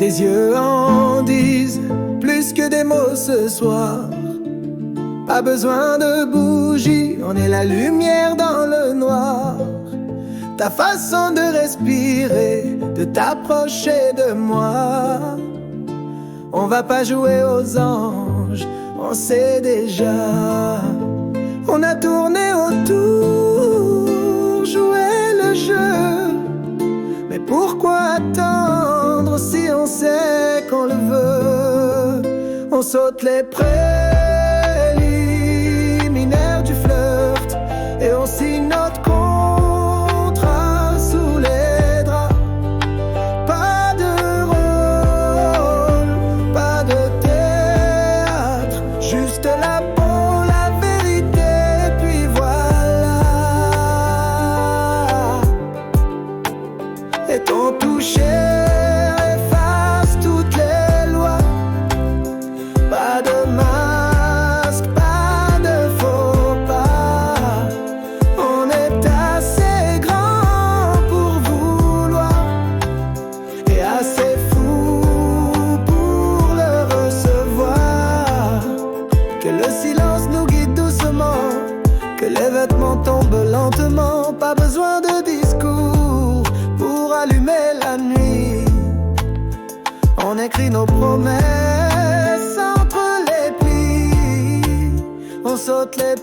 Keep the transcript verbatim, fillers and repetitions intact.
Tes yeux en disent plus que des mots ce soir. Pas besoin de bougie, on est la lumière dans le noir. Ta façon de respirer, de t'approcher de moi. On va pas jouer aux anges, on sait déjà. On a tourné autour, joué le jeu. Mais pourquoi attendre si on sait qu'on le veut? On saute les préliminaires du flirt et on signe notre contrat sous les draps. Pas de rôle, pas de théâtre, juste la peau, la vérité, puis voilà. Et ton toucher efface toutes les lois. Pas de masque, pas de faux pas. On est assez grand pour vouloir et assez fou pour le recevoir. Que le silence nous guide doucement, que les vêtements tombent lentement. Pas besoin de discours pour allumer la nuit. On écrit nos promesses entre les plis. On saute les